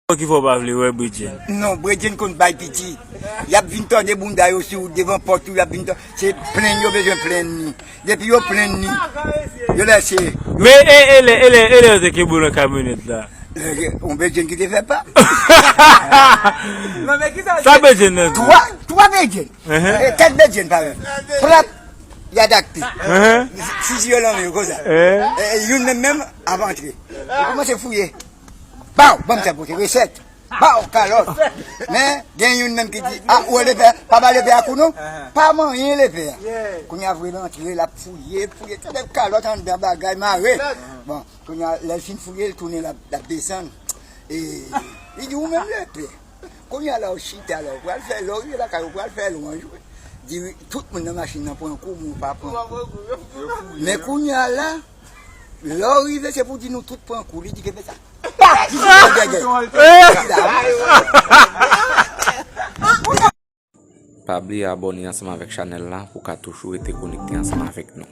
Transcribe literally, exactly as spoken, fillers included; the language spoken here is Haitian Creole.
Ki fè w pa vle wè Bredjenn? Non, Bredjenn konn bay piti. Y ap vin tòde bounda yo sou devan pòt ou, y ap vin tò-, se plenn yo bezwen plenn li. Depi yo plenn li, yo lèse. Men e, e lè, e lè, e lè yo te kenbe w nan kamyonèt la? Yon Bredjenn ki te fè pa. Sa Bredjenn nan di? Twa, twa Bredjenn. E kat Bredjenn parèt. Prap, y adapte. Fizi yo nan men yo konsa. E, e, youn menm menm ap antre. Yo kòmanse fouye. Baw, ban m sa pote resèt. Baw, kalòt. Men, gen youn menm ki di, a, ou lepè, pa ba lepè a kou non. Pa manyen lepè a. Kounye a vre l antre, l ap fouye, fouye, tande kalòt anndan bagay mare. Bon, kounye a, lè l fin fouye, l tounen, l ap, l ap desann. E, li di, ou menm lepè. Kounye a la, ou chita la, ou pral fè, lè w rive lakay ou, ou pral fè lwanj, wi. Di, wi, tout moun nan machin nan pran kou, men ou pa pran kou. Men kounye a la, lè w rive, se pou di nou tout pran kou, li di, kenbe sa. Pa! Di, se gègè. Pa bliye abòne ansanm avèk chanèl la pou w ka toujou rete konekte ansanm avèk nou.